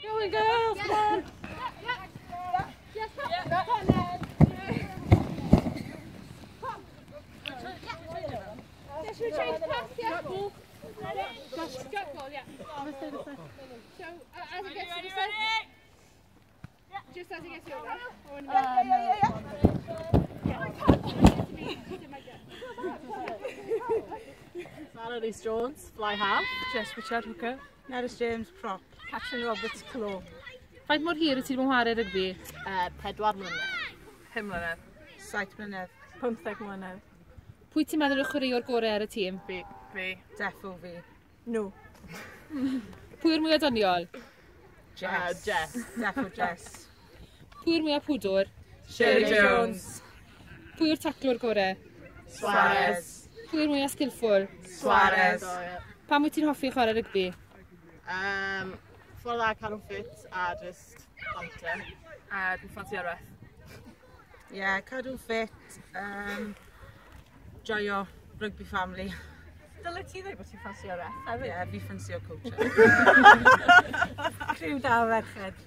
Go on, girls! Come on! Yeah, should we change pass? Yeah. Ball. Go ball, yeah. So, as it gets to the centre. Just as it gets over. Sarah Rhys Jones, fly half. Jess Richard, hooker. Nerys James, prop. Catrin Roberts, clo. Faint mor hir wyt ti wedi bod yn chwarae rygbi? 4 mlynedd. 5 mlynedd. 7 mlynedd. 15 mlynedd. Pwy ti'n meddwl yw'r chwaraewr gorau ar y tîm? Fi. Fi. Defo fi. No. Pwy yw'r mwyaf doniol? Jess. Jess. Defo Jess. Pwy yw'r mwyaf pwdwr? Shirley Jones. Pwy yw'r taclwr gorau? Suarez. Pwy yw'r mwyaf skillful? Suarez. Pam wyt ti'n hoffi chwarae rygbi? Ffordd dda cadw'n ffit a just banter. A dwi'n ffansi ref. Ie, yeah, cadw'n ffit. Joio rugby family. Dyle ti ddweud bod ti'n ffansio ref hefyd? Ie, yeah, fi ffansio coach. Criw da o ferched.